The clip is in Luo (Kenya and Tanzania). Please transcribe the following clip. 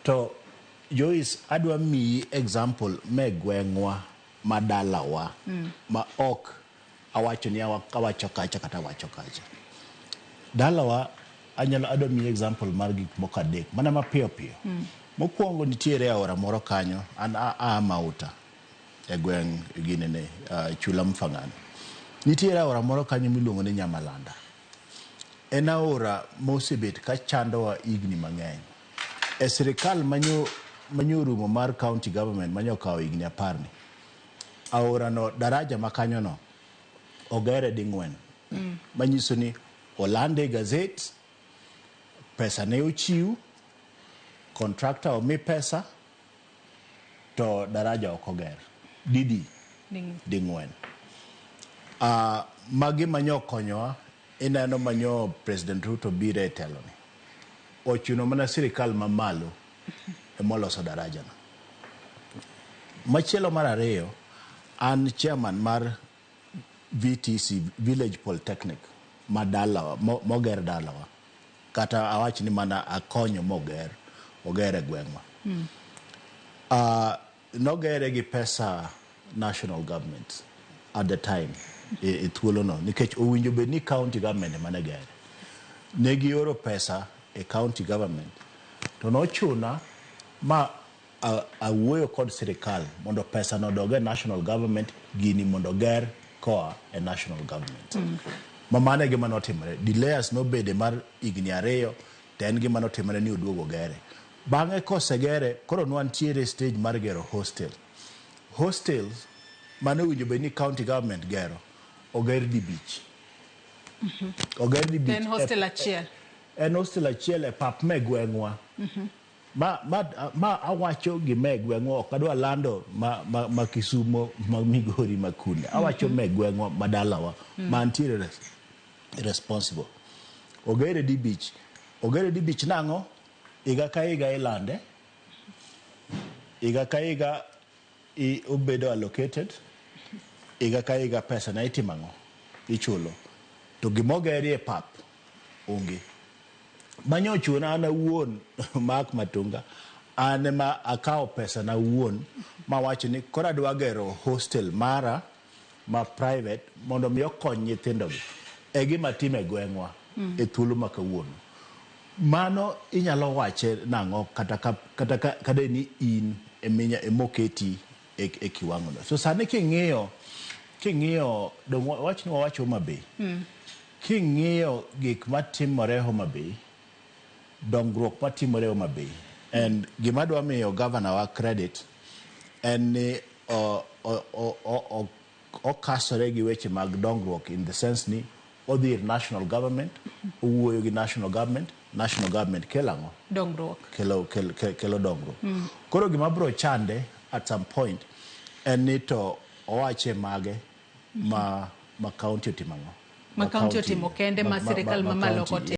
To Joyce, adwa miyi example me gweng'wa ma dalawa ma ok awacho ni awacho kacha kata awacho kacha. Dalawa anyalo adwa miyi example mar gik moko adek mana mapiyo piyo. Mokwongo, nitiere aora moro kanyo, an a Mauta e gweng' ginene Chula Mfangano. Nitiere aora moro kanyo miluongo ni Nyamalanda. En aora mosebet ka chandowa higni mang'eny. E sirikal manyo rumo mar county government manyo kawo higni 10 ni, aora no, daraja ma kanyo no ogere ding'wen. Manyiso ni olande e gazette, pesa ne ochiw, contractor omi pesa, to daraja ok oger. Didi? Ding'wen. Magi manyo konyowa, ineno manyo President Ruto biro e telo ni. Ochuno mana sirikal mamalo emoloso daraja no. Machielo mar ariyo, an chairman mar VTC, Village Polytechnic, ma dalawa, moger dalawa. Kata awach ni mana akonyo moger, oger e gweng'wa. Nogere gi pesa national government at the time e thuolo no, nikech owinjo bed ni county government ema ne gere. Ne gioro pesa e county government to nochuna ma awuoyo kod sirikal mondo pesa no odog e national government, gini mondo ger koa e national government. Ma mano e gima notimore. Delays nobede mar higni 2, to en gima notimore ni oduogo gere. Bang'e kosegere, koro nwantiere stage mar gero hostel. Hostels mane owinjo bed ni county government gero, oger dibich. Oger dibich. En hostel achiel. En hostel achiel e pap me gweng'wa. Ma awacho gima e gweng'wa, ok adwa lando ma Kisumo, ma Migori, ma kune. Awacho me gweng'wa ma dalawa, ma antiere responsible. Ogere dibich. Ogere dibich nang'o? Higa ka higa ilande. Higa ka higa obedo allocated. Higa ka higa pesa na itimo ang'o? Ichulo. To gimogeri e pap onge. Manyo ochuna an awuon, Mark Matunga, an ema akawo pesa na awuon mawacho ni koro adwa gero hostel mara ma private mondo mi okony nyithindogi. E gima timo e gweng'wa e thuolo ma kawuono. Mano inyalo wache nang'o kata ka ni in eminya emoketi e kiwango no. So sani king'iyo dong wach ni wawach Homa Bay. King'iyo gik matimore Homa Bay, dongruok matimore Homa Bay, and gima dwa miyo governor wa credit en ni okasore gi weche mag dongruok in the sense ni odhi ir national government, owuoyo gi national government, national government kelo ang'o? Dongruok. Kelo dongruok. Koro gima bro chande at some point en ni to owache mage ma county otimo ang'o? Ma county otimo kende ma sirikal mamalo ok otimo.